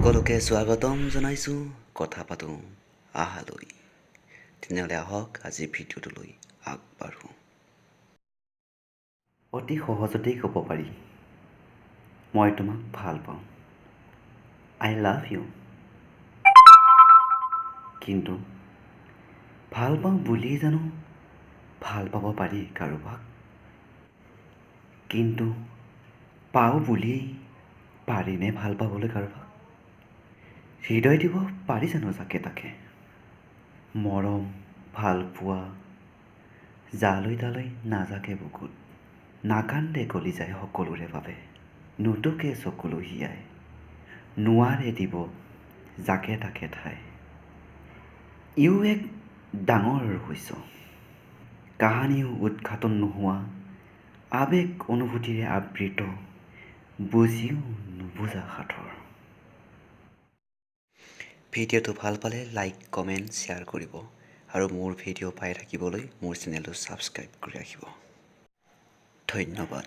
সকলোকে স্বাগতম জনাইছোঁ কথা পাতোঁ আহালৈ। তেনেহ'লে আহক, আজি ভিডিঅ'টোলৈ আগবাঢ়োঁ। অতি সহজতেই ক'ব পাৰি, মই তোমাক ভাল পাওঁ, I love you। কিন্তু ভাল পাওঁ বুলিয়েই জানো ভাল পাব পাৰি কাৰোবাক? কিন্তু পাওঁ বুলিয়েই পাৰিনে ভাল পাবলৈ কাৰোবাক? হৃদয় দিব পাৰি জানো যাকে তাকে? মৰম ভালপোৱা যালৈ তালৈ নাজাকে বুকুত, নাকান্দে কলিজাই সকলোৰে বাবে, নুটুকে চকুলো হিয়াই, নোৱাৰে দিব যাকে তাকে ঠাই। ইও এক ডাঙৰ ৰহস্য, কাহানিও উদ্ঘাটন নোহোৱা আৱেগ অনুভূতিৰে আবৃত বুজিও নুবুজা সাঁথৰ। ভিডিঅ'টো ভাল পালে লাইক, কমেণ্ট, শ্বেয়াৰ কৰিব আৰু মোৰ ভিডিঅ' পাই থাকিবলৈ মোৰ চেনেলটো ছাবস্ক্ৰাইব কৰি ৰাখিব। ধন্যবাদ।